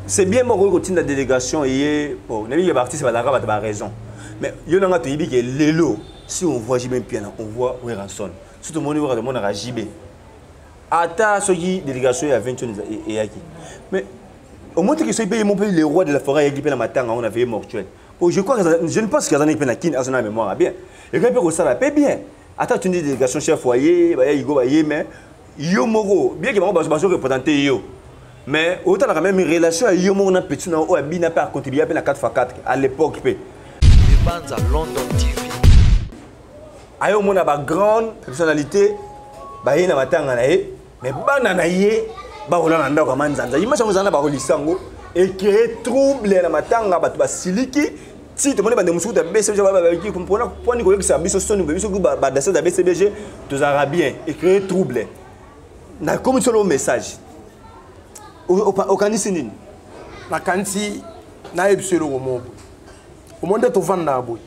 C'est bien moko kotinda délégation eye bon nayebi ke baartiste bazalaka bato ba raison, mais yo nanga toyebi ke lelo si on voit JB Mpiana, on voit Werrason. Soki tomoni Wera, tomonaka JB. Ata soki délégation ya 20 eyaki, mais omoni teke soki mpe ye mo mpe le roi de la forêt ayaki mpe na matanga on avait mortuel. Oh, je crois, je ne pense qu'azanaki mpe na Kine, aza na mémoire bien, ekoki mpe kosala mpe bien ata tundi délégation chef foyer baya igo baye. Mais yo moko, bien ke bango bazo représente yo, mais otalaka même relation ya yo moko na petit na oyo abina mpe acontribua mpe na 4x4 à l'époque mpe. Banza London TV. Aye omona bagrande personnalité baye na matanga na ye, mais bana na ye bakola na ndako ya manzanza. Image yango ezala na bakolisa yango ecrée trouble na matanga, bato basiliki ti tomoni bande mosuku ta BCBG babaki mpona mponi koyokisa biso soni boye. Biso badaseur ya BCBG tozalaka bien, ecrée trouble. Nakomi solo message, okanisi nini? Nakanisi nayebi so eloko moko boye. Omoni nde tovandaka boye,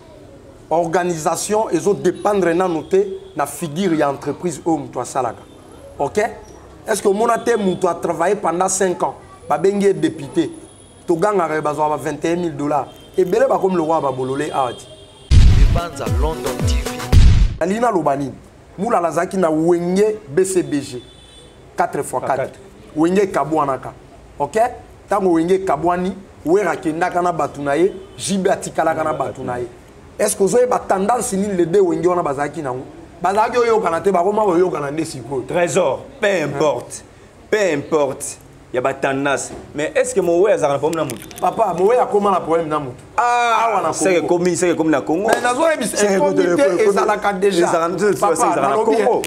organisation ezodépendre nano te na figure ya entreprise oyo moto asalaka. Ok, est ce que omona te moto atravaille pendant 5 ans, babengi ye député, togangaka ye, bazwaka ba 21 000 dollars ebele, bakomi lokola babolole awa ti. Banza London TV. Nalingi naloba nini? Mulala azalaki na Wenge BCBG 4 x 4. Wenge ekabwanaka. Ok, ntango Wenge ekabwani, Wera akendaka na bato na ye, JB atikalaka na bato na ye. Est ce que ozoyeba tendance nini le deux Wenge wana bazalaki nango? Bazalaki oyokana te, bakoma koyokana nde sikoyo. Trésor, peu importe, peu importe ya batendance, mais est ce que mowe azalaka na problème na motu? Papa, mowe akoma na problème na motu. Awa na seke ekomi, seke ekomi na Congo. Mais nazoyebisa, ekomi te, ezalaka déjà. Papa, na Congo.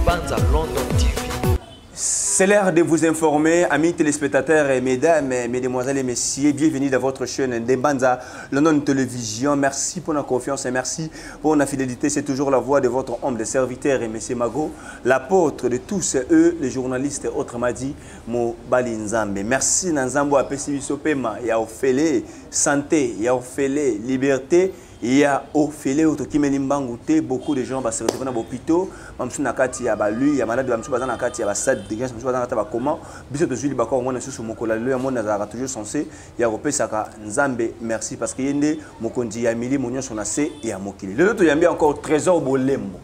Banza London TV. C'est l'heure de vous informer, amis téléspectateurs et mesdames, mesdemoiselles et messieurs, bienvenue dans votre chaîne Ndembanza London Télévision. Merci pour la confiance et merci pour la fidélité. C'est toujours la voix de votre homme de serviteur et monsieur Mago, l'apôtre de tous eux, les journalistes, autrement dit, Mobali Nzambe. Merci Nzambo apesi biso pema ya ofele, santé, ya ofele, liberté, ya ofele oyo tokimeli mbangu te. Beaucoup de gens base retrouve na bahôpitaux, bamosusu na kati ya balui ya malade, bamosusu baza na kati ya basalle d'urgence, bamosusu baza na kati ya bakoma. Biso tozwi libaka omona lisusu mokolo ya lelo ya moni. Azalaka toujours censé ya kopesaka Nzambe merci, parce que ye nde mokonzi ya milimo nyonso na se ya mokili. Lelo toyambi encore Trésor Bolembo,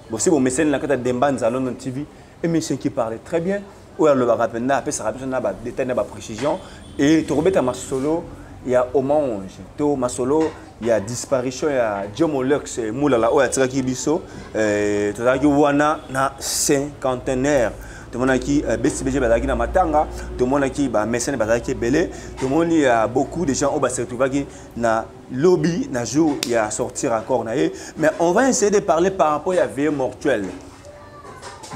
bosi bomeseni na kati ya Dembanza London TV, émission qui parle très bien, oyo alobaka mpenza, apesaka biso na badetail na baprécision. E tokobeta masolo ya hommage to masolo ya disparition ya Jomo Lux Mulala oyo atikaki biso. Tozalaki wana na cinquantenaire, tomonaki BCBG bazalaki na matanga, tomonaki bamesene bazalaki ebele, tomoni ya beaucoup de gens oyo base retrouvaki na lobby na jour ya sortir encore na ye. Mais on va essayer de parler par rapport ya veillée mortuelle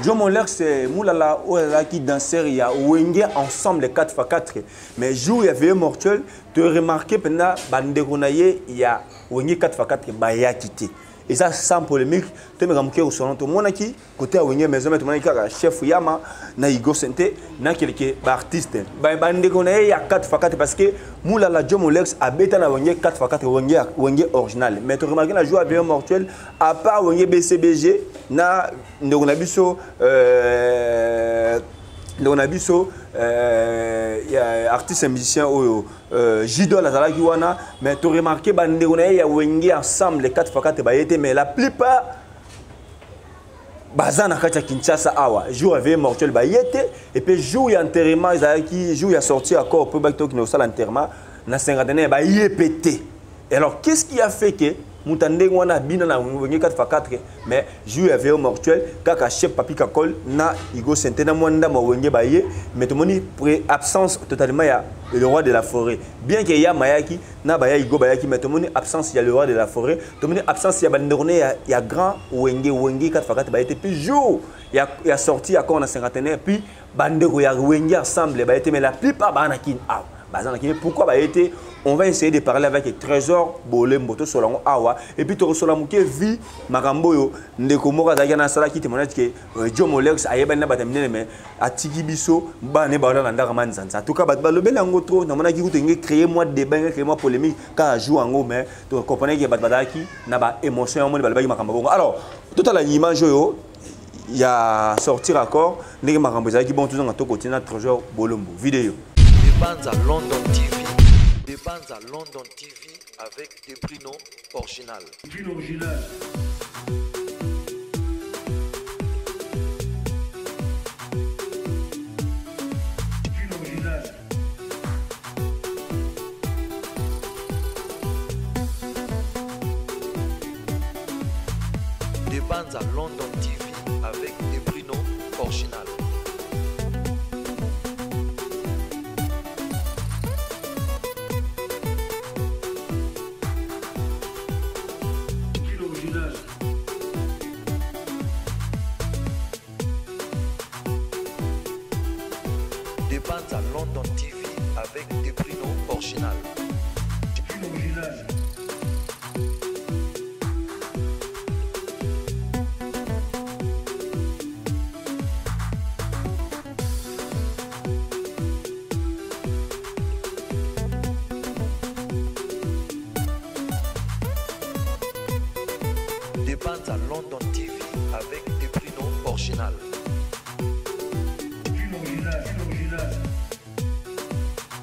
Jomo Lex Moulala oyo azalaki danseur ya Wenge ensemble 4x4. Mais jour ya veillée mortuelle, tu remarqué mpenza bandeko na ye ya Wenge 4x4 bayaki te. Eza sans polémique, tomeka moke kosona. Tomonaki côté ya Wenge Maison, mais tomonaki kaka chef Yama na Igo Sente na keleke baartiste, bandeko na ye ya 4x4, parce que Moulala Jomo Lex abeta na Wenge 4x4, Wenge, Wenge original. Mais toremarqué na jour ya veillée mortuelle, à part Wenge BCBG na ndeko na biso ya artiste musicien oyo Jidol azalaki wana, mais toremarqué bandeko na ye ya Wenge ensemble 4x4 baye te. Mais la plupart baza na kati ya Kinshasa awa. Jour ya veillée mortuelle baye te, et puis jour ya enterrement ezalaki jour ya sortie ya corps mpo baki tokende kosala enterrement na cinquantenaire, baye pe te. Et alors, qu'est-ce qui a fait que moto ya ndenge wana abina na Wenge 4x4, mais jour ya veillée mortuelle kaka chef Papi Kakol na Igo Sente na mwa ndambo ya Wenge baye, mais tomoni absence totalement ya le roi de la forêt? Bien que ya mayaki na baya Igo bayaki, mais tomoni absence ya le roi de la forêt, tomoni absence ya bandeko ne ya grand Wenge, Wenge 4x4 baye te. Puis jour ya sortie ya corps na cinquantenaire, puis bandeko ya Wenge ensemble baye te, mais la plupart baa na Kine awa. Baza na Kin. Pourquoi baye te? On va essayer de parler avec Trésor Bolembo tosolola yango awa et puis tokosola moke vi makambo oyo ndeko moko azalaki na asalaki témoignage ke Joe Molex ayebani na bato ya minene mais atiki biso bana ne baola na ndaka manzanza. En tout cas bato balobeli yango trop, namonaki kutu enge créer mwa débat, enge créer mwa polémique kaka jour yango, mais tocomprenaki ke bato bazalaki na ba émotion yango moni balobaki makambo bongo. Alors totala image oyo ya sortir accord ndenge makambo ezalaki bon, tozanga tokotina Trésor Bolombo vidéo. Banza London TV, de Banza London TV avec des Bruno original. Bruno original. Bruno original. De Banza London TV avec des Bruno original. Bruno original. De Banza London TV avec des Bruno original. Bruno original. De Banza London TV avec des Bruno original. Bruno original. Bruno original.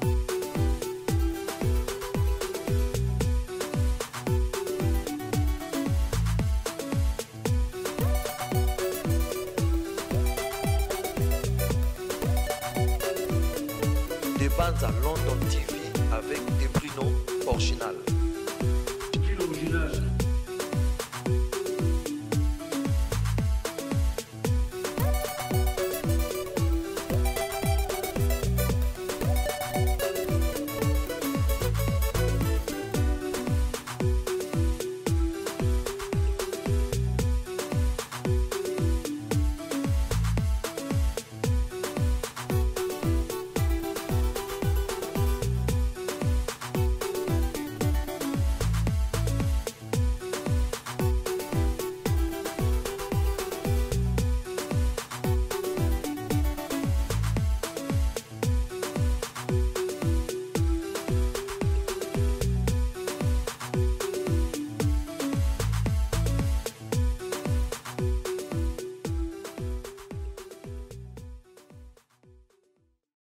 De Banza London TV avec des Bruno original. Bruno original.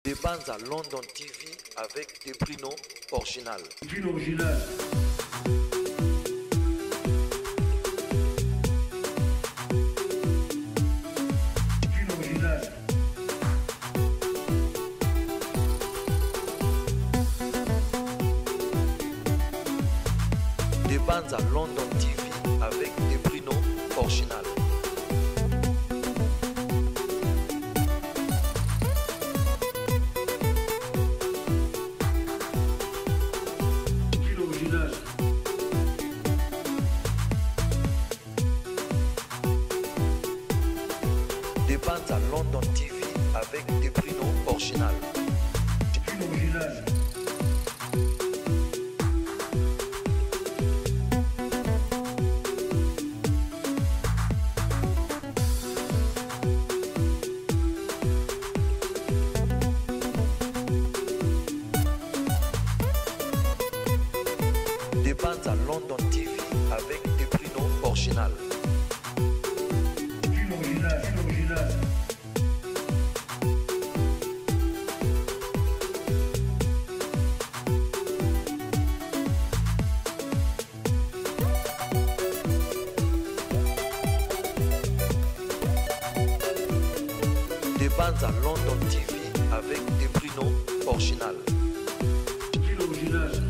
De Banza London TV avec des Bruno original. Bruno original. Bruno original. De Banza London TV avec des Bruno original. Bruno original. De Banza London TV avec des Bruno original. Bruno original. De Banza London TV avec des Bruno original. Bruno original. Bruno original. De Banza London TV avec des Bruno original. Bruno original.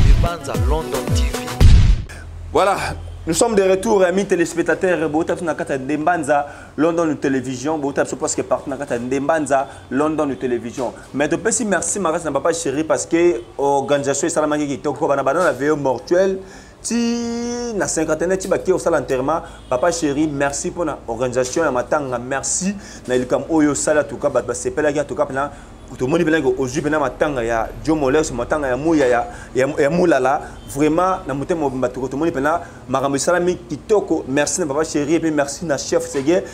De Banza London TV. Voilà. Nous sommes de retour, amis téléspectateurs. Bota na kata Ndembanza, London Télévision. Bota parce que partout na kata Ndembanza, London Télévision. Mais topesi merci makasi na papa chéri parce que organisation esalamaki kitoko bana bana na veillée mortuaire ti na cinquantenaire ti bakei kosala enterrement. Papa chéri, merci mpona organisation ya matanga, merci na likambo oyo osala. Tuka bato basepelaki atuka mpena tomoni mpena ozwi mpena matanga ya Joe Molex, matanga ya muya ya Mulala. Vraiment, na motema mobimba toko tomoni mpena makambo esalami kitoko. Merci na papa chéri et puis merci na chef Sege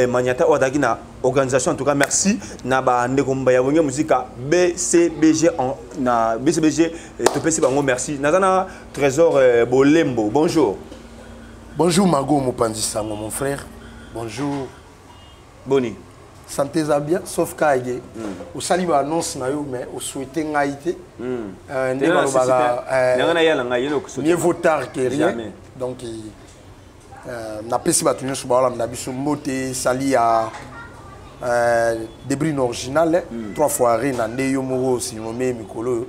Maniata oyo azalaki na organisation. En tout cas, merci na bandeko ya Wenge Musika BCBG, na BCBG topesi bango merci. Naza na Trésor Bolembo, bonjour. Bonjour Margot Mopanzi Sango, mon frère, bonjour. Boni? Santé eza bien, sauf kage osali baannonce na yo mais osouhaite ngai te. Nde balobaka mieux vaut tard que rien. Donc napesi bato nyonso baolanda biso mbote. Sali ya Debrine Original, trois fois Arena, nde yo moko osinome mikolo oyo.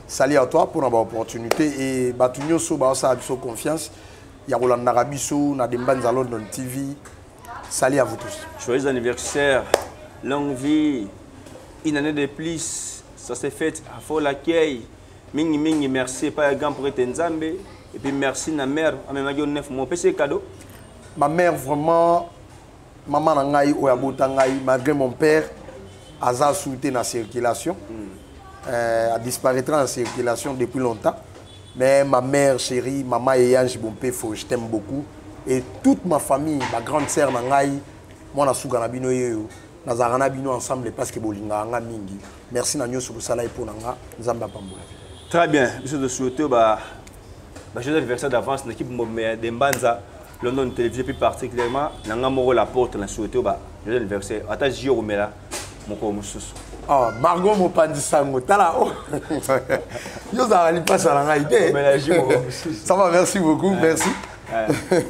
Sali à toi mpona baopportunité et bato nyonso baosala biso confiance ya kolandaka biso na Dembanza London TV. Salut à vous tous. Joyeux anniversaire, longue vie, une année de plus. Ça s'est fait à fort l'accueil. Mingi mingi merci pas grand prêtre Nzambe et puis merci na mère amemaki yo 9 mois. Pesi cadeau. Ma mère, vraiment, maman na ngai oyo abota ngai, malgré mon père aza souté na circulation, a disparaîtra en circulation depuis longtemps, mais ma mère chérie, maman Eyange Bompefo, je t'aime beaucoup, et toute ma famille, ma grande sœur na ngai, mwana suka na bino yeyo, nazalaka na bino ensemble parce que bolingaka nga mingi. Merci na nyonso bosala ye mpo na nga. Nzambe apambola. Très bien. Biso de souhaiter ba joyeux anniversaire d'avance na équipe de Mbanza London Télévision, plus particulièrement na nga moko la porte na souhaiter ba joyeux anniversaire. Ata jio romela moko mosusu. Oh, Margot Mopanzi Sango, tala oh. Yo ozalaka lipasa na ngai te. Omela jus moko mosusu. Ça va, merci beaucoup, merci. Ouais.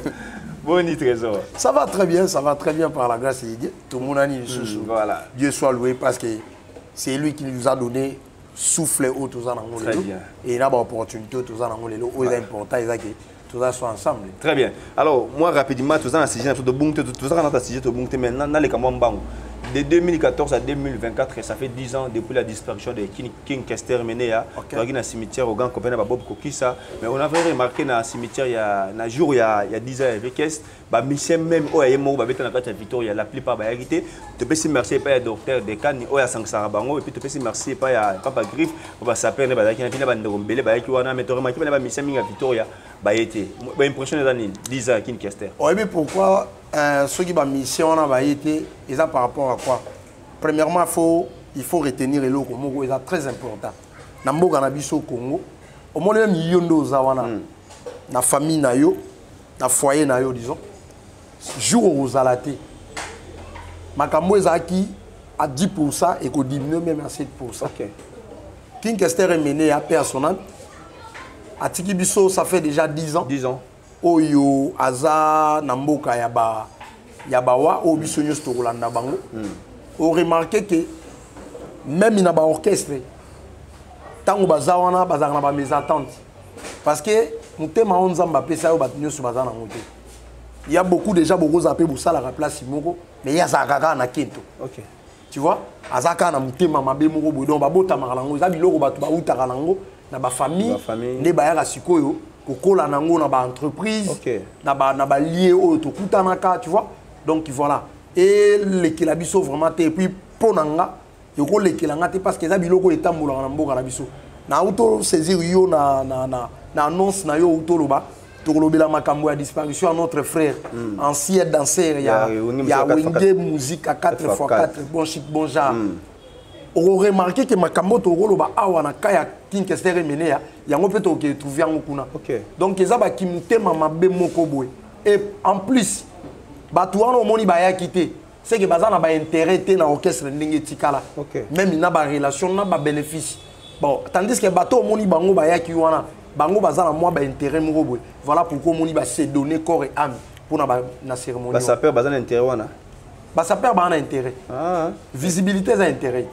Boni Trésor? Ça va très bien, ça va très bien par la grâce de Dieu. Tout le monde a dit Voilà. Dieu soit loué parce que c'est lui qui nous a donné souffle oyo toza nango Très lelo. bien. Et na baopportunité oyo toza nango lelo, oyo eza important eza ke toza so ensemble. Très bien. Alors, moi, rapidement, tout ça, dans sujet, tout bon, tout ça, dans sujet, tout bon, maintenant, dans les camps mbango. De 2014 à 2024, ça fait 10 ans depuis la disparition de King Kester Emeneya. Dans le cimetière au Grand Copain, Bob Kokissa. Mais on avait remarqué dans le cimetière, il y a un jour, il y a 10 ans, avec Kest, bah, Michel même, oh, il y a mort, bah, dans la Victoria, la plupart, bah, il y a été. Tu peux merci pas à docteur Dekani, oh, il y a Sangsara Bango, et puis tu peux merci pas à Papa Griffe, bah, ça perd, bah, il y a un peu bah, il y a un mais tu remarques, bah, Michel Minga Victoria, bah, il était. Bah, impression des années, 10 ans, King Kester. Oui, mais pourquoi ceux qui ont mission, on a été, ils ont par rapport à quoi? Premièrement, il faut retenir eloko moko eza très important. Na mboka na biso Congo, omoni même yo nde oza wana, na famille na yo, na foyer na yo, disons, jour ozala te, makambo ezalaki à 10% ekodiminuer même à 7%. King Kester Emeneya, paix à son âme, atiki biso, ça fait déjà 10 ans. 10 ans. Oyo aza na mboka ya ba ya bawa oyo biso nyonso tokolanda bango. Oremarquer que même na baorchestre, ntango baza wana, bazalaka na bamésentente parce que motema oyo Nzambe apesa oyo, bato nyonso baza nango te. Il y a beaucoup déjà bokozala mpe bosalaka place moko, mais ye azalaka kaka na kento. Tu vois, aza kaka na motema mabe moko boye. Donc babotamaka nango, eza biloko bato bautaka nango na bafamille. Bafamille. Nde bayaka sikoyo kokola nango na baentreprise, na balie oyo tokutanaka, tu vois. Donc voilà, elekela biso vraiment te. Et puis mpo na nga, ekolekela nga te parce que eza biloko oyo etambolaka na mboka na biso. Na auto saisir yo na annonce na yo, outo oloba tokolobela makambo ya disparition ya notre frère, ancien danseur ya Ya Wenge ya Musica Wenge Musica 4 4 x 4, bon chic bon genre. Okoremarquer ke makambo tokoloba awa na ka ya King Kester Emeneya, yango mpe tokoke trouve yango kuna. Donc eza bakimutema mabe moko boye. Et en plus, bato wana omoni bayaki te, c'est que baza na baintérêt te na orchestre ndenge etikala, même na barelation na babénéfice. Bon, tandis que bato omoni bango bayaki wana, bango baza na mwa baintérêt moko boye. Voilà pourquoi omoni base donner corps et âme mpona na cérémonie. Basapeur baza na intérêt wana? Basapeur baa na intérêt. Visibilité eza intérêt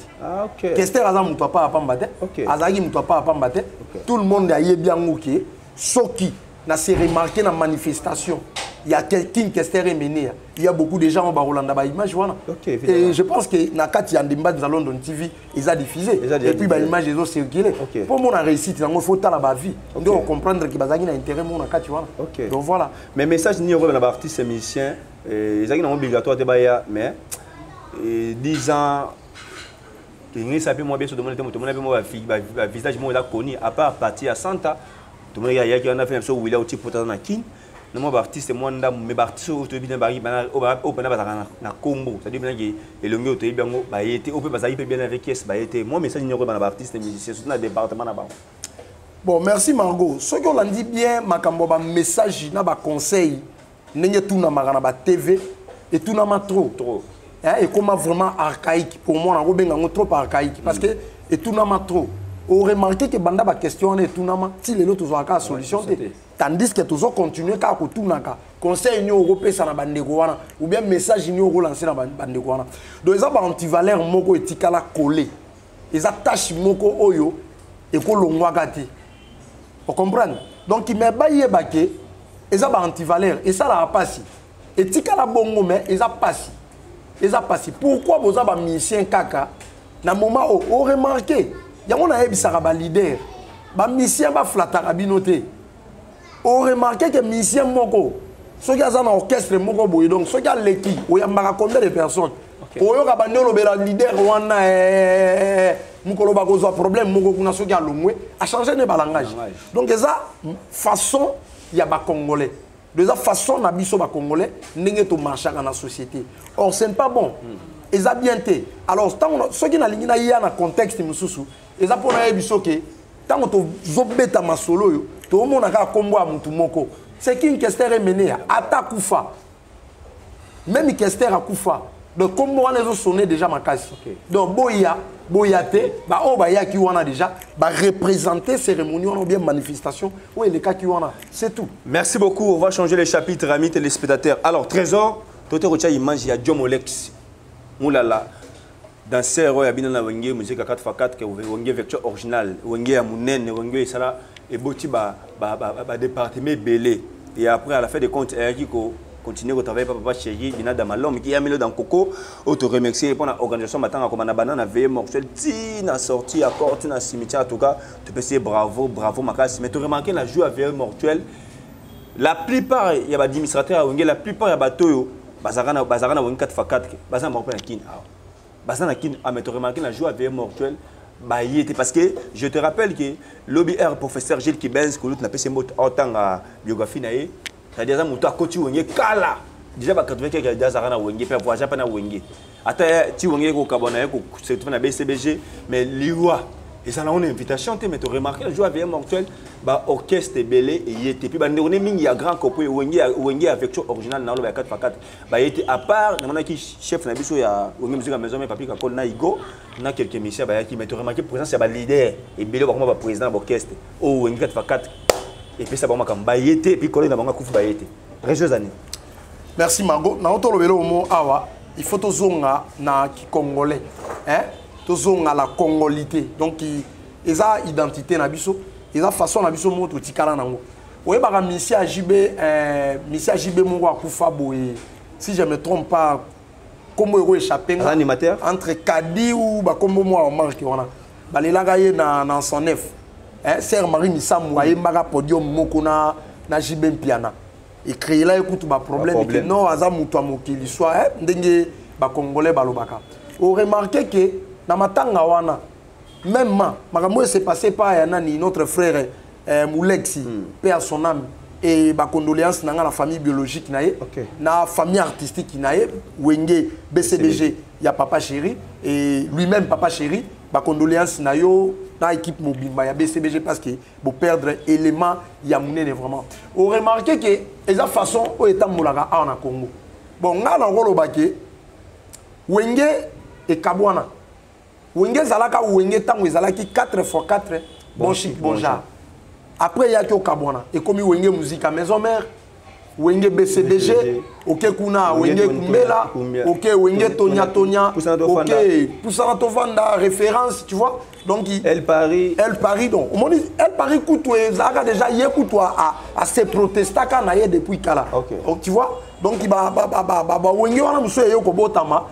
te. Kester aza moto apa apamba te. Azalaki moto apa apamba te. Tout le monde ayebi yango ke soki Na se remarquer na manifestation ya King Kester Emeneya. Il y a beaucoup de gens oyo bakolanda ba image wana. Et je pense que na kati ya Ndimbanza London TV eza diffusé. Et puis ba image ezo circuler. Mpo mona réussite yango, faut tala ba vie. Nde ocomprendre ke bazalaki na intérêt moko na kati wana. Donc voilà. Mais message nini okoyeba na baartiste musicien? Ezalaki nango obligatoire te baya, mais 10 ans tengesa mpe mwa biso, tomoni te, tomoni mpe mwa bavisage moko eza connu, à part parti ya Santa, tomoni ayaki wana mpe na biso Wila oti pota na Kine na mwa baartiste mwa ndambo. Mais baartiste oyo toyebi oyo mpena bazalaka na kombo, c'est-à-dire mpenaki elongi oyo toyebi yango, baye te. Oyo mpe bazalaki mpe bien avec caisse, baye te. Mwa message nini okoyeba na baartiste musicien, surtout na département na bango? Bon, merci Margot. Soki olandi bien makambo ya bamessage na baconseil, ndenge etunamaka na batv, etunama trop. Trop. Hein, ekoma vraiment archaïque pour moi. Nakobenga yango trop archaïque parce que etunama trop. Oremarquer ke banda baquestion wana etunama ti lelo, tozwaka kaka solution te, tandis que tozocontinue kaka kotunaka conseil nini okopesa na bandeko wana ou bien message nini okolancer na bandeko wana. Donc eza baantivaleur moko etikala collé, eza tâche moko oyo ekolongwaka te, ocomprendre? Donc mais bayeba ke eza baantivaleur, esalaka mpasi, etikala bongo, mais eza mpasi, eza mpasi. Pourquoi boza bamusicien kaka na moment oyo? Oremarquer yango, nayebisaka baleader, bamusicien baflataka bino te. Oremarquer ke musicien moko soki aza na orchestre moko boye, donc soki aleki, oyambaka combien de personnes, oyoka bandi olobela leader wana. Mokolo bakozwa problème moko kuna, soki alongwe, achange ne balangage. Donc eza façon ya bacongolais, eza façon na biso bacongolais ndenge tomarchaka na société. Or ce n'est pas bon, eza bien te. Alors ntango soki nalingi naya na contexte mosusu, eza mpo nayebi soki ntango tozobeta masolo oyo, toomona kaka nkombo ya motu moko, c'est King Kester Emeneya. Ata kufa, même Kester akufa, donc nkombo wana ezosonne déjà makasi. Donc boya boya te, baoyo bayaki wana déjà bareprésente cérémonie wana ou bien manifestation oyo elekaki wana, c'est tout. Merci beaucoup. On va changer les chapitres, amis téléspectateurs. Alors Trésor, tote kotia image ya John Molex Moulala, danseur oyo abina na Wenge Musique ya 4x4, ke Wenge Vecture Original, Wenge ya monene, Wenge esala eboti badépartement ebele. Et après, à la fin des comptes, ayaki ko continuer ko travailler papa chéri Bina Damalom qui a mis dans Coco oyo to remercier pour la organisation matanga komanda bana na veillée mortuaire ti na sortie accord ti na cimetière. En tout cas topesi bravo, bravo makasi. Mais to remarquer na jour ya veillée mortuaire, la plupart ya baadministrateur ya Wenge, la plupart ya bato oyo bazalaka na Wenge 4x4, baza na bango mpe na Kine awa, baza na Kine. Ah, mais to remarquer na jour ya veillée mortuaire, baye te, parce que je te rappelle que lobi r professeur Gilles Kibens kolutu napesi mbote, aotanga biographie na ye, c'est-à-dire aza moto akoti Wenge kala déjà, ba 80 quelque azalaka na Wenge mpe voyage mpe na Wenge, ata ti Wenge ekokabwa na ye, se retrouve na BCBG, mais liwa ezala wana invitation te. Mais to remarquer jour ya veillée mortuaire, baorchestre ebele eye te, puis bandeko ne mingi ya grand copo Wenge ya Vecture Original na oloba ya 4 x 4 baye te, à part namonaki chef na biso ya Wenge Musique ya Maison Mère, Papi Kakol na Igo na quelques musiciens bayaki. Mais to remarquer présence ya baleader ebele bakoma baprésident na baorchestre oyo Wenge 4 x 4 epesa bango makambo, baye te, puis collègue na bango akufi, baye te. Très année. Merci Margot. Na tolobela omo awa, il faut tozonga na kicongolais, hein? Tozonga la congolité. Donc eza identité na biso, eza façon na biso moko totikala nango. Oyebaka misi ya JB, misi ya JB moko akufa boye, si je me trompe pas, kombo eko échappé nga, animateur. Entre Kadi ou bakombo moko ya marque wana, balelaka ye na 109, eh, sœur Marie Misamu ayembaka podium moko na JB Mpiana, ecréela ye kutu baproblème ke non, aza moto ya mokili soi, eh, ndenge bacongolais balobaka. Oremarquer ke na matanga wana, même ma makambo oyo s'est passé pa ya nani, notre frère Mulexi, paix à son âme et bacondoléance na nga na famille biologique na ye, na famille artistique na ye, Wenge BCBG ya papa chéri et lui-même papa chéri, bacondoléance na yo na équipe mobimba ya BCBG, parce que boperdre élément ya monene vraiment. Oremarquer ke eza façon oyo etambolaka awa na Congo. Bon, nga na koloba ke Wenge ekabwana. Wenge ezalaka Wenge ntango ezalaki 4 x 4, bon chic bon genre. Après eyaki okabwana, ekomi Wenge Musique Maison Mère. Wenge BCBG, oke kuna Wenge Kumbela, oke Wenge Tonya Tonya, oke Pusana Tovanda, référence, tu vois. Donc El Paris, El Paris donc omoni El Paris kutu ezalaka déjà ye kutu a se protestaka na ye depuis kala. Okay. Donc, tu vois, donc ba ba ba ba ba, ba Wenge wana mosusu eye kobotama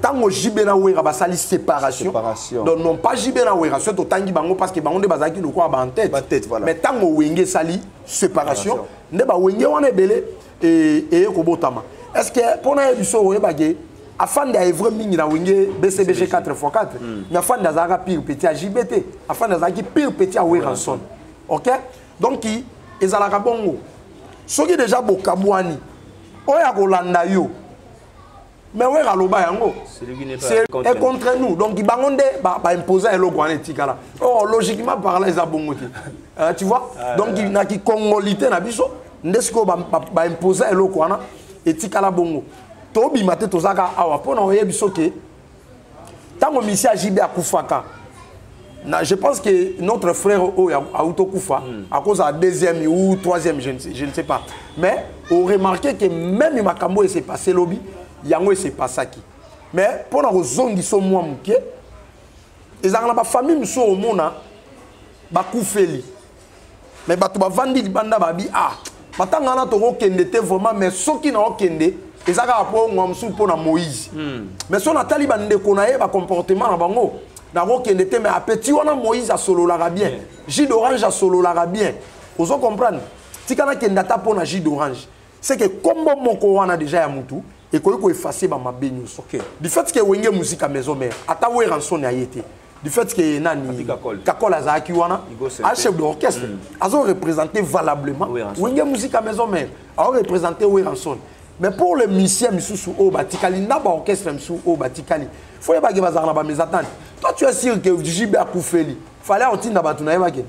ntango JB na Wera basali séparation. Séparation. Donc non pas JB na Wera, soki totangi bango parce que bango nde bazalaki lokola ba en tête. Ba tête, voilà. Mais ntango Wenge esali séparation, Séparation. nde bawenge wana ebele eye kobotama. Est ce que mpona ye biso oyebake afande aevre mingi na Wenge BCBG 4x4, mais afande azalaka pire petit ya JB te, afande azalaki pire petit ya Werrason. Ok, donc ezalaka bongo. Soki déjà bokabwani oyo akolanda yo, mais Wera aloba yango, Celui qui n'est pas c'est contre est nous. contre nous. Donc bango nde baimposa eloko wana etikala. Or logiquement par là eza bongo te. Tu vois, donc na kikongoli te na biso nde sikoyo baimposa eloko wana etikala bongo. Tobima te, tozaka awa mpo na oyebi so ke ntango misi ya JB akufaka na, je pense que notre frère oyo auto kufa à cause ya deuxième ou troisième, je ne sais pas, mais on remarqué que même makambo ese passé lobi yango ese passaki. Mais mpo na kozongisa mwa moke, ezalaka na bafamille mosusu omona bakufeli, mais bato bavandi libanda babi: ah, matanga wana tokokende te vraiment, mais soki na okende eza kaka mpo ngwa mosusu mpo na Moïse. Mais so natali bandeko na ye, bacomportement na bango, nakokende te. Mais apeti wana Moïse asololaka bien, jus d'orange asololaka bien, ozo comprendre, tika nakende ata mpo na jus d'orange. C'est que kombo moko wana déjà ya mutu ekoki koeffacer bamabe nyonso. Du fait que Wenge Musica Maison Mère, ata Werrason aye te, du fait que nani, Papi Kakol. Kakol azalaki wana, Igo Sempe. a chef d'orchestre, azo représenter valablement Werrason. Wenge Musica Maison Mère, azo représenter Werrason. Mais pour le musicien misusu oyo batikali na baorchestre misusu oyo batikali, fo yebaki bazalaka na bamésentente. Toi, tu es sûr que JB akufeli, Fally aotinda bato na ye bakende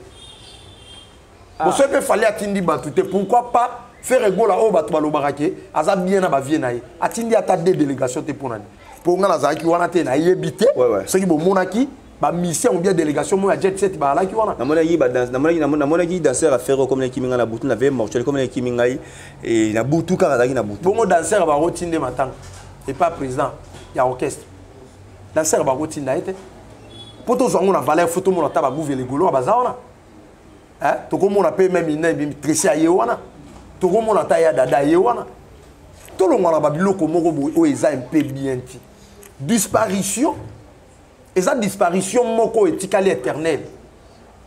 boso mpe Fally atindi bato te? Pourquoi pas Ferre Gola oyo bato balobaka ke aza bien na bavie na ye, atindi ata deux délégation te? Mpo nani? Mpo nga nazalaki wana te, nayebi te. Soki bomonaki bamission ou bien délégation moko ya jet set bazalaki wana. Namonaki danseur affaire comme nakimi ngai na butu na veille mortuaire, comme nakimi ngai na butu kaka azalaki na butu. Bongo danseur bakotinde matanga epa président ya orchestre, danseur bakotinda ye te mpo tozwa yango na valeur. Fo tomona ata bagouve legolo baza wana. Hein? Tokomona mpe même ina tresi aye wana, tokomona ata ya dada aye wana. Tolongwa na babiloko moko boye oyo eza mpe bien ti disparition, eza disparition moko oyo etikali éternel.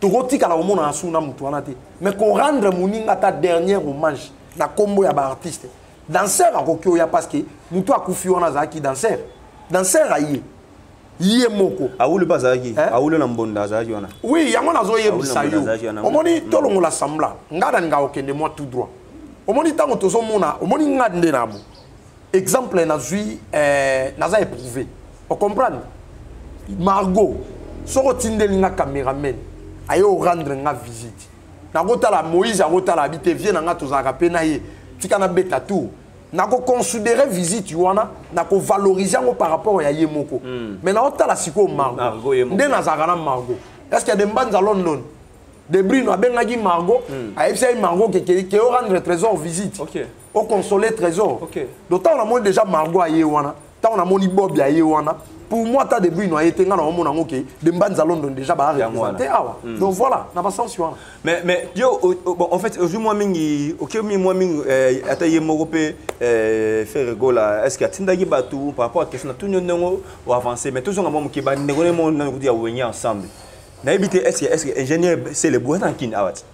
Tokotikala komona na su na motu wana te, mais korendre moninga ata dernier hommage na nkombo ya baartiste, danseur akoki oya parce que motu akufi wana azalaki danseur, danseur aye ye moko. Awulu mpe azalaki. Hein? Awulu na mbonda azalaki wana. Oui, yango nazoyebisa Awulu na yo. azalaki wana. Omoni, tolongola sembla, nga nalinga kokende mwa tout droit. Omoni, ntango tozomona, omoni nga nde na bo exemple nazwi, naza éprouvé, ocomprendre. Margot, soki otindeli nga cameraman aye orendre nga visite, nakotala Moïse, akotala abi te vie na nga, tozalaka mpe na ye, tika nabeta tour, nakoconsidere visite wana, nakovalorize yango par rapport ya ye moko. Mais naotala sikoyo Margot Margot ye moko. Nde nazalaka na Margot, est ce que de Mbanza London de Brino abengaki Margot, ayebisaki Margot ke orendre Trésor visite, oconsoler Trésor? Donc ntango namoni déjà Margot aye wana, ntango namoni Bob aye wana, pour moi ata de Brino aye te, nga na omona yango ke de Mbanza London déjà Yango wana. bareprésente awa. Donc voilà, na basensi wana. Mais yo, bon, en fait, ozwi mwa mingi, okomi mwa mingi, ata ye moko mpe Ferre Gola, est ce que atindaki bato par rapport à question na tuni yo ndenge oavance? Mais tozonga mwa moke, bandeko ne mo nani kutu ya Wenge ensemble, nayebi te est ce que ingénieur Selebu aza na Kini awa ti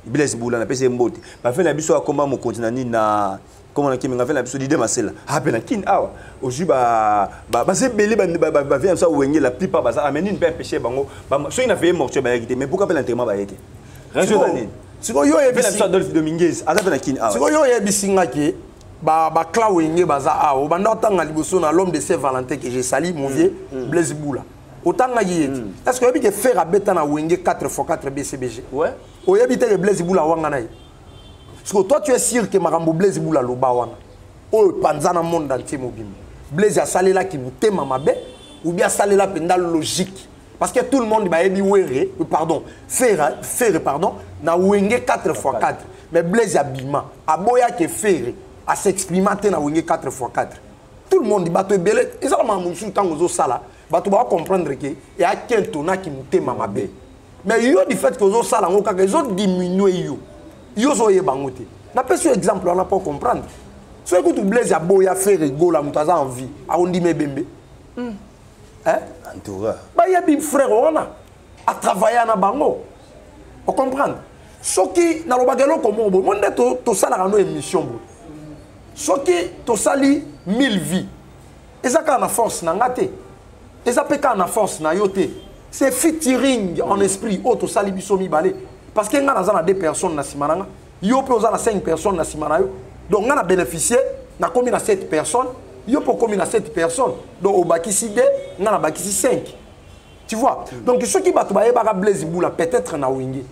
Blaise Bula, napesi ye mbote, bafe na biso akoma mokonzi na nini na komona kimi nga, fe na biso Dide Masela ape na Kini awa, ozwi baza ebele, bavie na biso Awenge, la plupart baza, mais nini mpe empêche bango? Soki na veillée mortuaire bayaki te, mais pourquoi mpe l'enterrement baye te? Raison eza nini? Sikoyo yo Mpe na oyebisi biso Adolphe Dominguez aza mpe na Kini awa. Sikoyo yo oyebisi nga ke baclan Wenge baza awa. Obanda otanga liboso na l'homme de Saint Valentin que je sali, mon vieux Blaise Bula, otangaki ye ti. Est ce que oyebi ke Ferre abeta na Wenge 4 x 4 BCBG? Ouais. Oyebi te ke Blaise Bula wanga na ye? Parce que toi, tu es sûr que makambo Blaise Bula aloba wana oyo epanza na monde entier mobimba, Blaise asalelaki motema mabe ou bien asalela mpenza logique? Parce que tout le monde bayebi Were, pardon, Ferre, Ferre, pardon, na Wenge 4 x 4. Mais Blaise abima, aboyaki Ferre as'exprima te na Wenge 4 x 4. Tout le monde, bato ebele, ezala makambo mosusu. Ntango ozosala, bato bakocomprendre ke eya kentonaki motema mabe. Mais yo, du fait ke ozosala yango kaka, ezodiminue yo, yo ozoyeba yango te. Napesi yo exemple wana mpo comprendre. Soki kutu Blaise aboya Ferre Gola, moto aza en vie akondima ebembe, hein? En tout cas. Bayebi frère wana, atravailla na bango, ocomprendre. Soki nalobaka eloko moko boye, mo nde tosalaka no émission boye, soki tosali 1000 vues, eza kaka na force na nga te, eza mpe kaka na force na yo te. C'est featuring en esprit oyo tosali biso mibale, parce que nga naza na deux personnes na nsima na nga, yo mpe oza na cinq personnes na nsima na yo. Donc nga na bénéficier, nakomi na sept personnes, yo mpe okomi na sept personnes. Donc obakisi 2, nga nabakisi 5, tu vois. Donc soki bato bayebaka Blaise Bula, peut-être na Wenge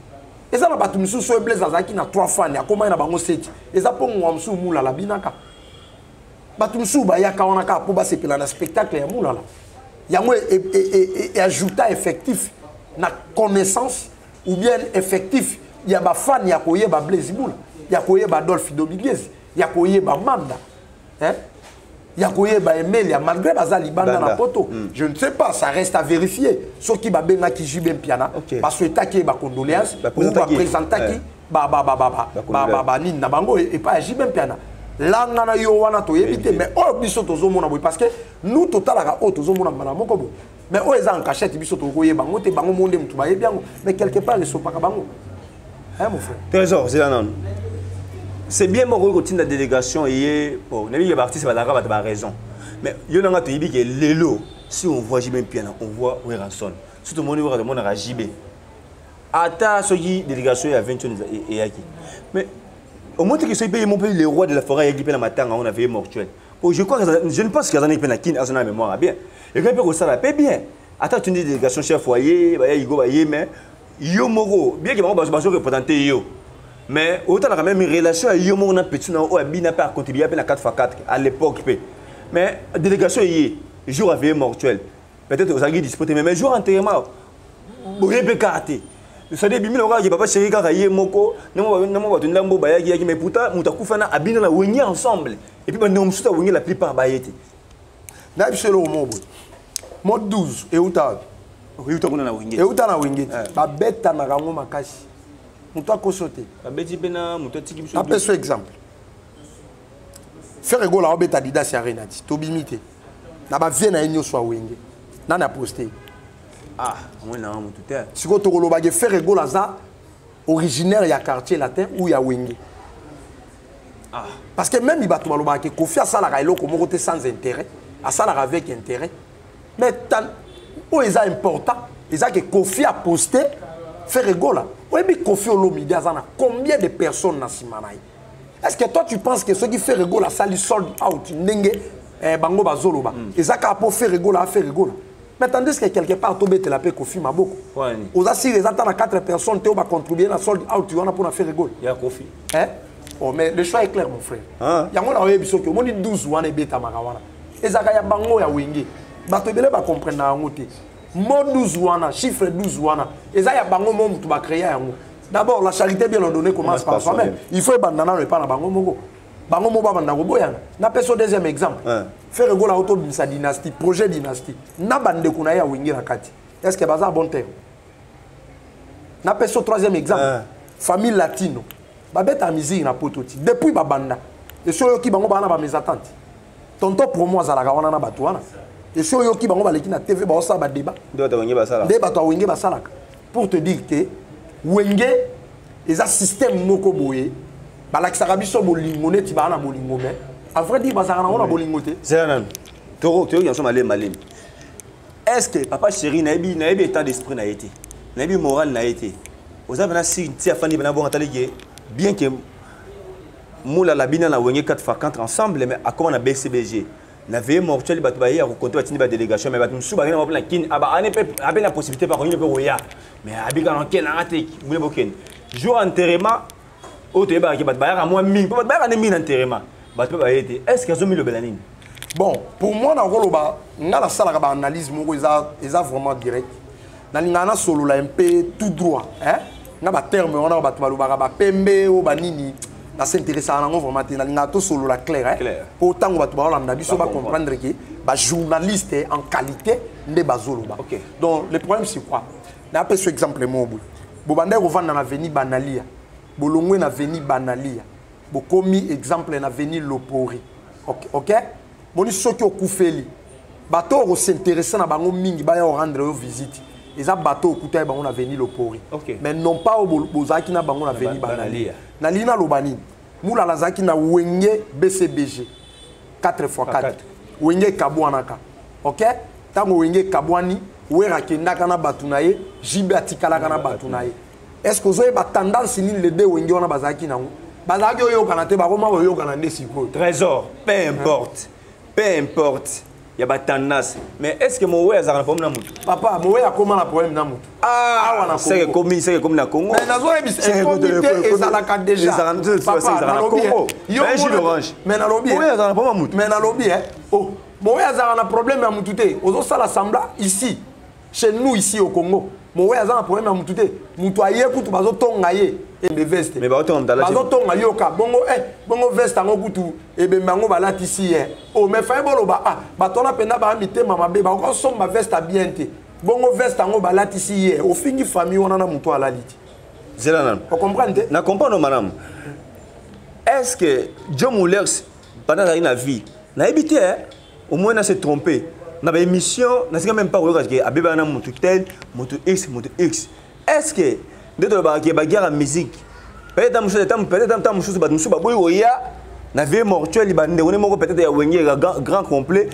eza na bato mosusu oyo Blaise azalaki na 3 fani, akomaki na bango 7. Eza mpo ngonga mosusu Mulala binaka, bato mosusu bayaka wana kaka mpo basepela na spectacle ya Mulala. Yango eajouta effectif na connaissance ou bien effectif ya bafani ya koyeba Blaise Bula, ya koyeba Adolphe Dominguez, ya koyeba Manda, hein? Ya koyeba Emelia, malgré baza libanda na poto. Je ne sais pas, ça reste à vérifier, soki babengaki JB Mpiana, basouhaitaki ye bacondoléance ou baprésentaki banini na bango epai ya JB Mpiana. Langa na yo wana toyebi te. Mais oyo biso tozomona boye, parce que nous totalaka oyo tozomona mbala moko boye, mais oyo eza en cachette, biso tokoyeba yango te. Bango mo nde motu bayebi yango, mais quelque part esopaka bango, hein, mon frère. Trésor, zela nano. C'est bien moko kotinda délégation eye. Bon, nayebi ke baartiste bazalaka bato baraison, mais yo nanga toyebi ke lelo, si on voit JB Mpiana, on voit Werrason. Surtout tomoni Wera, tomonaka JB. Ata soki délégation ya 20 eyaki, mais au moins teke soki mpe ye mo mpe le roi de la forêt ayaki mpe na matanga on avait mortuel. Oh, je crois que je ne pense que azanaki mpe na Kini, aza na mémoire bien, ekoki mpe kosala mpe bien. Ata tundi délégation, chef foyer baya igo baye, mais yo moko, bien ke bango bazo représente yo, mais otalaka même relation ya yo moko na petit na oyo abina mpe acontribua mpe na 4 x 4 à l'époque mpe. Mais délégation eye jour ya veillée mortuelle, peut-être ozalaki dispo te, mais jour enterrement boye mpe kaka te. C'est-à-dire bimi na kaka papa chéri kaka ye moko namo bato ndambo bayaki yaki, mais pourtant moto akufa na abina na Wenge ensemble, et puis bandeko mosusu ya Wenge, la plupart baye te. Nayebi biso eloko moko boye, mo 12 euta wapi? Euta kuna na Wenge. Euta na Wenge te, babetanaka yango makasi, moto akoso te. Babeti mpe na moto atiki biso. Napesa exemple: Ferre Gola aobeta Adidas Arena ti tobimi te na bavie na ye nyonso ya Wenge, nani aposte? Ah, omoni motu te. Sikoyo tokolobaki Ferre Gola aza originaire ya Quartier Latin ou ya Wenge? Ah. Parce que même bato balobaka ke Kofi asalaka eloko moko te sans intérêt, asalaka avec intérêt. Mais oyo eza important eza ke Kofi aposte Ferre Gola. Oyebi Kofi Olomide aza na combien de personnes na nsima na ye? Est ce que toi tu penses que soki Ferre Gola asali sold out ndenge bango bazoloba, eza kaka mpo Ferre Gola aFerre Gola? Mais tandis que quelque part tobetela mpe Kofi maboko. Wani? Oza sire eza ta na 4 personnes te oyo bacontribue na sold out wana mpona Ferre Gola? Ya Kofi. Hein? Oh, mais le choix est clair, mon frère. Ah. Yango na oyebi soki omoni 12 wana ebetamaka wana, ezalaka ya bango ya Wenge. Bato ebele bacomprendre na yango te. Mo 12 wana, chiffre 12 wana, eza ya bango mo motu bacréa yango. D'abord, la charité bien ordonnée commence par soi-même. Il faut ebanda nano epa na bango moko, bango mo babanda koboyana. Napesa deuxième exemple. Ferre Gola otobimisa dynastie, projet dynastie na bandeko na ye ya Wenge na kati. Est ce que baza bon terme? Napesa troisième exemple. Famille Latino babeta musique na poto ti depuis babanda. Esi oyoki bango baa na bamésentente? Tonton Promo azalaka wana na bato wana. Esi oyoki bango baleki na TV baosala badébat? Nde bato Wenge basala. Nde bato ya Wenge basalaka. Pour te dire ke Wenge eza système moko boye, balakisaka biso bolingo neti baa na bolingo, mais à vrai dire bazalaka nango na bolingo te. Zela nanu, toyoki yanso malemi malemi. Est ce que papa chéri, nayebi état d'esprit na ye te, nayebi moral na ye te, oza mpena si ti afandi mpena bongo, atali ke bien que Mulala bina na Wenge 4 x 4 ensemble, mais akoma na BCBG, na veillée mortuelle bato baye ya kokonte, batindi badélégation, mais bato mosusu bakende mpe na Kini ane mpe abe na possibilité bakoyini mpe koya, mais abika na okende nanga te mune bokende. Jour enterrement oyo toyebaka bato bayaka mwa mingi, mpo bato bayaka nde mingi na enterrement, bato mpe baye te. Est ce que azomilobela nini? Bon, pour moi, nakoloba nga nasalaka baanalyse moko eza vraiment direct. Nalingaka nasolola un peu tout droit, hein? Nga baterme wana bato balobaka bapembe oyo banini, nas'intéressaka nango vraiment te. Nalingaka tosolola clair, Clair. mpo ntango bato baolanda biso Bacomprendre. bacomprendre ke bajournaliste en qualité nde bazoloba. Donc le problème, c'est quoi? Napesa exemple moko boye. Bobandaki kovanda na avenue Banalia, bolongwe na avenue Banalia, bokomi exemple na avenue Lopori, ok? Boni soki okufeli, bato oyo kos'intéresser na bango mingi baya korendre yo visite eza bato okuta bango na avenue Lopori, mais non pas oyo bozalaki na bango na avenue Banalia. Banalia. Nalingi naloba nini? Mulala azalaki na Wenge BCBG 4 x 4. Quatre. Wenge ekabwanaka, ok? Ntango Wenge ekabwani, Wera akendaka na bato na ye, JB atikalaka na bato na ye. Est ce que ozoyeba tendance nini le deux Wenge wana bazalaki nango? Bazalaki oyokana te, bakoma koyokana nde sikoyo. Trésor, peu importe, peu importe ya batendance, mais est ce que mowe azalaka na problème na motu? Papa, mowe akoma na problème na motu awa na Seke Congo. Ekomi, seke ekomi na Congo. Mais nazoyebisa, ekomi te, ezalaka déjà. Papa, Ezalaka na nalobi, Congo. yo Mais Gilles Orange, mais nalobi, mowe azalaka na problème ya motu? Mais nalobi, oh, mowe azalaka na problème ya mutu te. Ozosala semblant. Ici, chez nous, ici au Congo, mowe aza na problème ya mutu te. Mutu aye kutu, bazotonga ye ebembe veste. Mais bazotonga moto alati- Bazotonga, yoka bongo, bongo veste yango kutu ebembe yango balatisi ye. Oh, mais faye boloba, ah, bato wana mpenza baa mitema mabe, bakosomba veste ya bien te. Bongo veste yango balatisi ye, ofingi famille wana na motu alali te. Zela nano. Ocomprendre te? Na comprendre malamu. Est ce que John Mulex, pendant azalaki na vie, nayebi te, au moins na se tromper na baémission, nasika même pas koyoka ke abebaka na motu tel, motu x, motu x. Est ce que nde tolobaka ke baguerre ya musique, peut-être mosusu, peut-être ta mosusu, bato mosusu baboyi koya na veillée mortuaire, bandeko ne moko peut-être ya Wenge ya grand complet,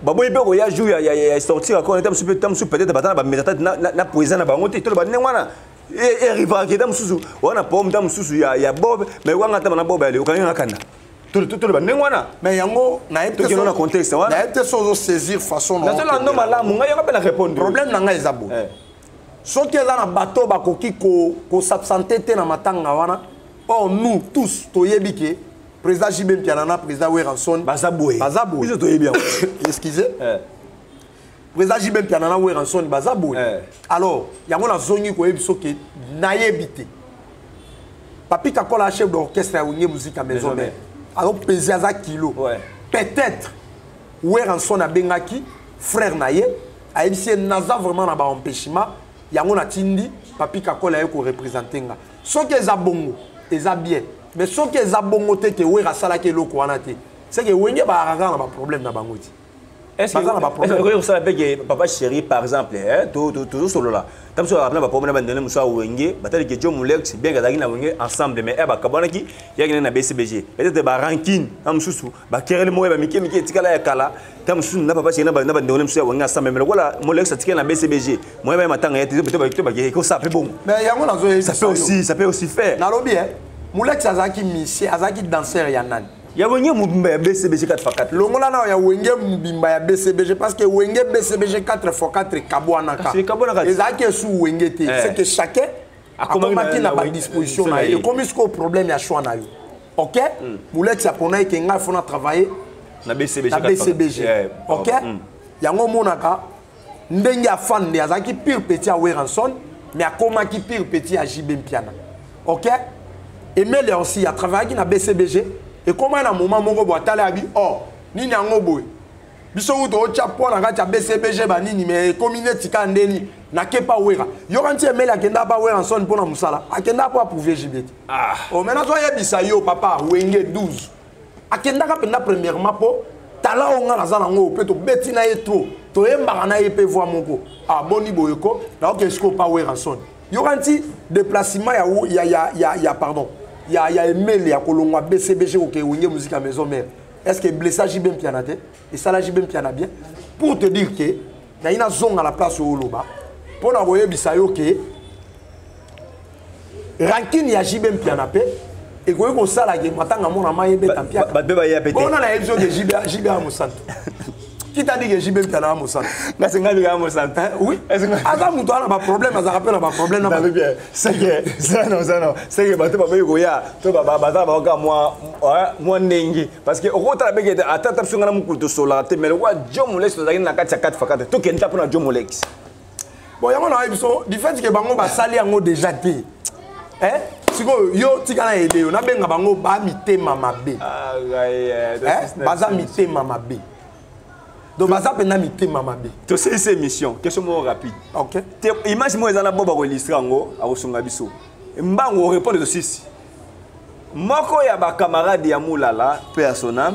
baboyi mpe koya jour ya sortir accord, ta mosusu mpe, ta mosusu peut-être baza na bameta na président na bango te. Toloba ndenge wana erivaka ta mosusu wana problème ta mosusu ya Bob, mais wanga ta na Bob ya okangi nga kanda. Toloba ndenge wana. Mais yango nayebi te. Tokende na contexte wana. Nayebi te so ozosaisir façon na Nazolanda malamu, ngai yango mpe na répondre. Problème na ngai eza boye: soki eza na bato bakoki kos'absenter te na matanga wana, or nous tous toyebi ke président JB Mpiana na président Werrason Baza boye. Baza boye. Biso toyebi yango. Excusez, président JB Mpiana na Werrason baza boye. Alors yango nazongi koyebi soki nayebi te. Papi Kakola, chef d'orchestre ya Wenge Musique Maison Maison Mère, Mère. azopese, aza kilo. Peut-être Werrason abengaki frère na ye, ayebisi ye: naza vraiment na baempêchement, yango natindi Papi Kakola ye koreprésenter nga. Soki eza bongo, eza bien. Mais soki eza bongo te, ke Wera asalaki eloko wana te, c'est que Wenge bazalaka kaka na baproblème na bango ti. Est-ce que Baza na baproblème. Est-ce que osala mpe ke papa chéri, par exemple, tozosolola ta biso na baproblème na bandene mosusu ya Wenge, batali ke John Molex, bien azalaki na Wenge ensemble, mais bakabwanaki, yaki na BCBG, peut-être barancune na mosusu, baquerelle moko ya bamike mike etikala ya kala, ta mosusu na papa chéri na bandeko mosusu ya Wenge ensemble, mais lokola Molex atikali na BCBG, moyen baya matanga ye te, peut-être bakosala mpe bongo. Mais yango nazoyebisa Ça peut aussi faire. Nalobi, Molex azalaki musicien, azalaki danseur ya nani? Ya Wenge mobimba ya BCBG 4x4. Longola na ya Wenge mobimba ya BCBG, parce que Wenge BCBG 4x4 ekabwanaka. Kasi ekabwanaka te. Ezalaki esu Wenge te. C'est que chacun Akomaki akomaki na na badisposition na na ye. ye. Ekomi sikoyo problème ya choix na yo, ok? Molex apona eke ngai fona travailler na BCBG na 4x4. BCBG, ok? Yango omonaka ndenge afande, azalaki pur petit ya Werrason, mais akomaki pur petit ya JB Mpiana, ok? Emele aussi atravaillaki na BCBG, ekomaki na moment moko boye, atala abi or nini yango boye, biso kutu otya mpo na kati ya BCBG banini, mais ekomi neti ka ndeni nakepa Wera. Yoka nti Emele akenda pa Werrason mpo na mosala, akenda mpo approuver JB te. Oh, maintenant azoyebisa yo, papa, Wenge 12 akendaka mpenza premièrement mpo tala oyo nga naza nango mpe tobeti na ye trop, toyembaka na ye mpe voix moko. Ah, boni boye ko naoke sikoyo pa Werrason. Yoka nti déplacement ya pardon, ya Emele ya kolongwa BCBG koke Wenge Musique ya Maison Mère, est ce que blessa JB Mpiana te? Esala JB Mpiana bien. Pour te dire ke nayi nazonga na place oyo oloba mpo na koyebisa yo ke rancune ya JB Mpiana mpe ekoki kosala ke matanga mona mai ebeta mpiaka. Bato mpe baya pe te. Bona nayebi soki JB ya mosantu. Qui t'a dit que JB Mpiana ya mosantu? Ngasi ngai bika mosantu. Oui, aza moto aza na baproblème, azalaka mpe na baproblème na Nabi bien, c'est que ça non, ça non, c'est que bato baboyi koya to baza baoka mwa ndenge, parce que okotala beke ata ta biso nga na mokulu tosolaka te, mais lokwa John Molex tozalaki na kati ya 4 x 4, tokenda mpona John Molex. Bon, yango na biso du fait que bango basali yango déjà te. Hein? Sikoyo yo tika na aide yo, nabenga bango ba mitema mabe. Ah, ouais, Hein? Baza mitema mabe. Donc baza mpenza mitema mabe. Tosilisi émission, question moko rapide. Ok. Image moko eza na bo bakoillustre yango, akosunga biso mbango orépondre. Tosisi moko ya bacamarade ya Mulala mpe ya sonam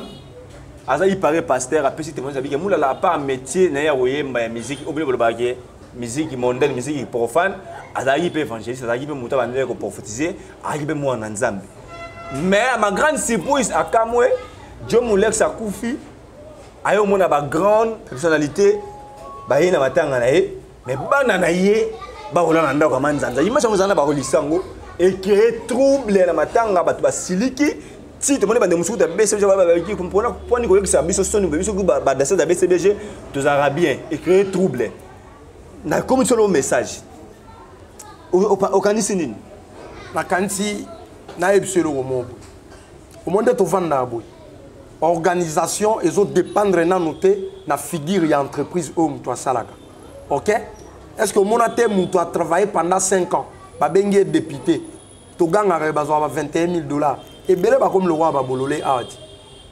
aza ipare pasteur, apesi témoignage abiki Mulala, à part métier na ye ya koyemba ya musique oyo bino bolobaka ke musique mondaine, musique profane, azalaki mpe évangéliste, azalaki mpe moto abandeli koprophétise, azalaki mpe mwana Nzambe. Mais à ma grande surprise, akamwe John Mulex akufi, aye omona bagrande personnalité baye na matanga na ye, mais bana na ye bakola na ndako ya manzanza. Image yango ezala na bakolisa yango, ecréer trouble na matanga, bato basiliki ti tomoni bande mosuku ta BCBG babaki mpona mponi koyokisa biso soni boye. Biso badanseur ya BCBG tozalaka bien, ecréer trouble. Nakomi solo message, okanisi nini? Nakanisi nayebi so eloko moko boye. Omoni nde tovandaka boye, organisation ezodépendre nano te na figure ya entreprise oyo moto asalaka. Ok, est ce que omona te moto atravaille pendant 5 ans, babengi ye député, togangaka ye, bazwaka ba 21 000 dollars ebele, bakomi lokola babolole awa ti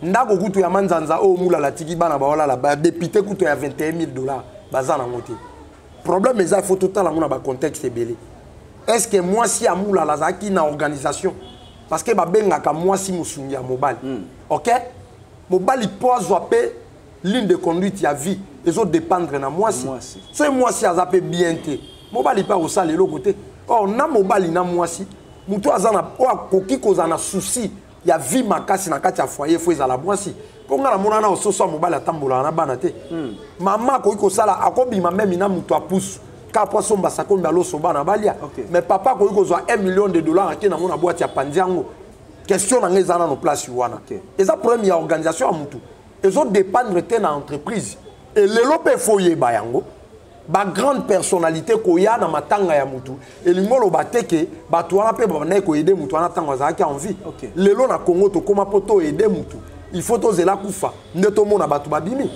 ndako kutu ya manzanza oyo Mulala atiki, bana baolala, badéputé kutu ya 21 000 dollars baza nango te. Problème eza, il faut totala yango na bacontexte ebele. Est ce que mwasi ya Mulala azalaki na organisation? Parce que babengaka mwasi mosungi ya mobali. Ok, mobali mpo azwa mpe ligne de conduite ya vie ezodépendre na mwasi. Soki mwasi aza mpe bien te, mobali mpe akosala eloko te. Or na mobali na mwasi, moto aza na oyo akoki kozala na souci ya vie makasi na kati ya foyer, faut ezala mwasi. Mpo nga namona na ososo ya mobali atambolaka na bana te. Mama akoki kosala, akobima meme na moto apusu kaka po asomba sakombi, aloso bana balia. Mais papa akoki kozwa 1 million de dollars, ake nango na boîte ya pandi yango. Question na ngai eza nano place wana. Eza problème ya organisation ya mutu, ezodépendre te na entreprise. Elelo mpe faut oyeba yango, bagrande personnalité koya na matanga ya mutu elingi oloba te ke bato wana mpe babandaki koaider mutu wana ntango azalaki en vie. Lelo na Congo tokóma, mpo toaider mutu, il faut tozela kufa nde tomona bato babimi,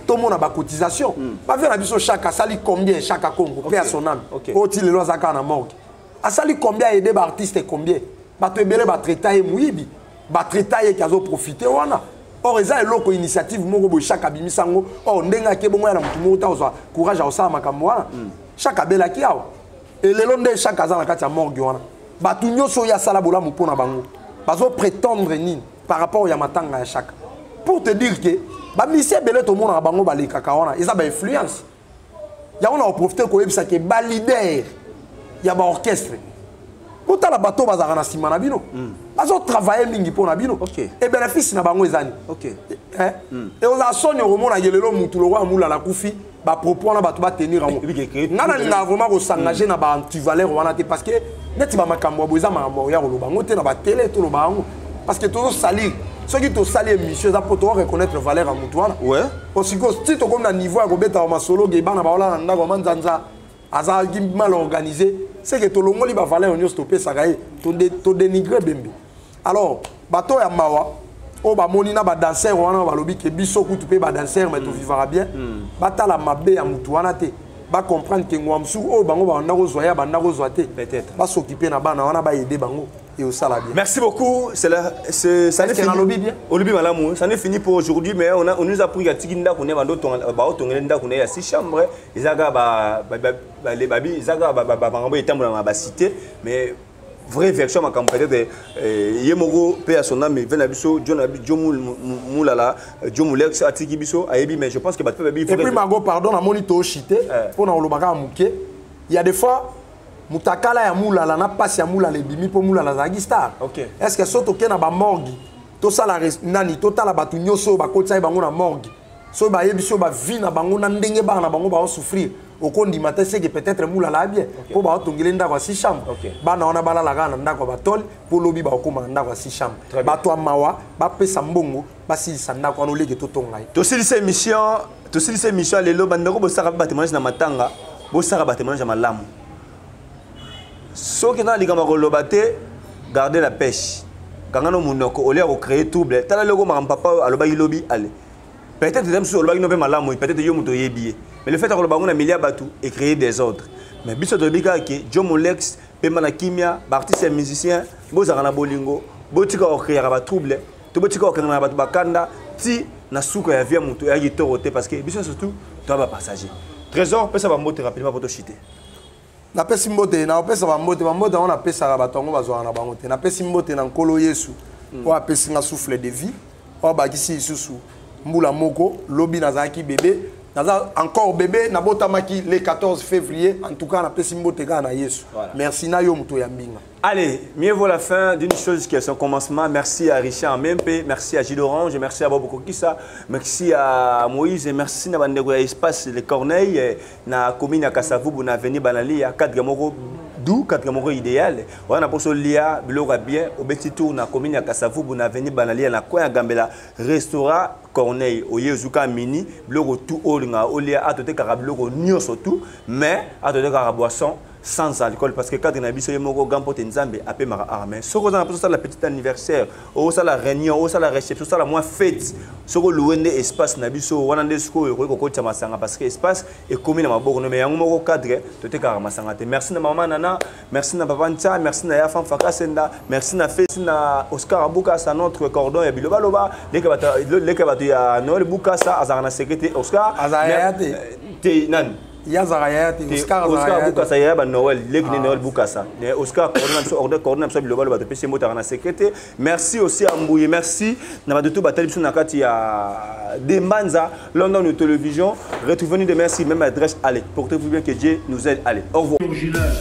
tomona bacotisation. Bavie na biso chaque asali combien? Chaque Congo mpe ya son âme. Oyo ti lelo aza kaka na morgue, asali combien? Aide baartiste combien? Bato ebele batraita ye moyibi, batraita ye ki azoprofite wana. Or eza eloko initiative moko boye chaque abimisa yango. Or ndenge ake bongo ya na motu moko ta kozwa courage ya kosala makambo wana. Chaque abelaki awa, elelo nde chaque aza na kati ya morgue wana, bato nyonso oyo asala bolamu mpo na bango bazoprétendre nini par rapport ya matanga ya Chaka? Pour te dire ke bamisi ebele tomonaka bango balekaka wana, eza bainfluence yango. Na koprofite koyebisa ke baleader ya baorchestre, botala bato bazalaka na nsima na bino, bazotravaille mingi mpo na bino. E bénéfice na bango eza nini? E ozala soni okomonaka lelo mutu lokola Mulala akufi, bapropos wana bato batenir yango. Nga nalingaka vraiment kosengage na baantivaleur wana te, parce que neti bamakambo ya boye eza makambo ya koloba yango te na batele. Toloba yango parce que tozosalir. Soki tosali émission, eza mpo toreconnaître valeur ya mutu wana. Osikoyo ti tokomi na niveau ya kobetaka masolo ge bana baola na ndako ya manzanza, azalaki mal organisé, c'est que tolongoli bavaleur nyonso topesaka ye, todénigre bembe. Alors bato ya mawa oyo bamoni na badanser wana, balobi ke biso kutu mpe badanser, mais tovivaka bien. Batala mabe ya mutu wana te, bacomprendre ke ngwa mosusu oyo bango banda kozwa, ye banda kozwa te. Peut-être. Basokipe na bana wana, baaider bango et osala bien. Merci beaucoup. C'est la, c'est, ça n'est fini. Nalobi bien. Olobi malamu. Ça n'est fini pour aujourd'hui, mais on nous a pris atiki ndako ne bando ba tongele ndako ne ya six chambres. Ezaka ba ba ba les babi, ezaka ba ba ba ba etambola na ba cité, mais vraie version makambo peut-être ye moko pe à son âme vena biso John John Mulala, John Mulex atiki biso ayebi, mais je pense que bato babi. Et puis Margot, pardon, namoni to chité pour na olobaka moke. Il y a des fois mutakala ya Mulala na pasi ya Mulala ebimi mpo Mulala azalaki star. Est ce que so tokei na bamorgue, tosala nani, totala bato nyonso oyo bakotisa ye bango na morgue, soki bayebi so bavie na bango na ndenge bana na bango baosouffrir, okondima te. Seke peut-être Mulala ya bien mpo baotongele ndako ya six chambre, bana wana balala kaka na ndako ya batole, mpo lobi bakokóma na ndako ya six chambre. Bato ya mawa bapesa mbongo, basilisa ndako wana oleke totonga ye. Tosilisa émission, tosilisa émission ya lelo. Bandeko, bosaka mpe batémoignage na matanga, bosaka batémoignage ya malamu. Soki na likambo ya koloba te, garde la pêche, kanga no monoko olia kocréer trouble. Tala loko makambo papa oyo alobaki lobi ale, peut-être eza mosusu olobaki no mpe malamu, peut-être yo moto oyebi ye, mais le fait ya koloba yango na milia bato ecréer désordre. Mais biso toyebi kaka ke Joe Molex pemba na kimia, ba artistes et musiciens bozalaka na bolingo, botika kokreaka ba trouble to botika kokanga na bato bakanda ti na suka ya vie ya moto eyaki toro te, parce que biso surtout toya ba passager. Trésor, pesa bambote rapidement po tochite. Napesi mbote, napesa bambote, bambote yango napesaka bato yango bazwaka na bango te. Napesi mbote na Nkolo Yesu oyo apesi nga souffle de vie, oyo abakisi lisusu mbula moko. Lobi nazalaki bébé, naza encore bébé, nabotamaki le 14 février. En tout cas, napesi mbote kaka na Yesu. Voilà. Merci na yo moto ya mbinga. Allez, mieux vaut la fin d'une chose qui est son commencement. Merci à Richard Mempe, merci à Gilles Orange, merci à Bob Kokissa, merci à Moïse, et merci à Bandeko ya Espace Les Corneilles, na commune ya Kasavubu, na avenue Banali, ya cadre moko doux, cadre moko idéal. Wana poso lia biloko ya bien, obeti tour na commune ya Kasavubu, na avenue Banali, na coin ya Gambela, restaurant Corneille, oye ozuka mini, biloko tout olinga olia, atote kaka biloko nyonso tout, mais atote kaka boisson sans alcool, parce que cadre na biso ye moko gampo te Nzambe apemaka armé. Soko oza na poso osala petit anniversaire, osala réunion, osala réception, osala mwa fête, soko louer nde espace na biso wana nde sikoyo okoki kokotisa masanga, parce que espace ekomi na maboko no, mais yango moko cadre totekaka masanga te. Merci na mama Nana, merci na papa Ntsa, merci na ya Fanfa Kasenda, merci na Fesi, na Oscar Bukasa, notre cordon ya bilobaloba, leke bato ya Noël Bukasa azalaka na secrétaire Oscar. Azalaka ya te. Te nani? Yazaka yaya te. Te, Oscar azalaka Oscar yaya te. Bukasa yaya ba Noël, leki ne Noël Bukasa. Ne Oscar coordonne biso, ordre coordonne biso bilobalo bato pesi motaka na secrétaire. Merci aussi à Mbouye, merci na bato tout batali biso na kati ya Dembanza, London Télévision. Retrouvez-nous demain sur même adresse. Allez, portez-vous bien, que Dieu nous aide. Allez, au revoir. Original.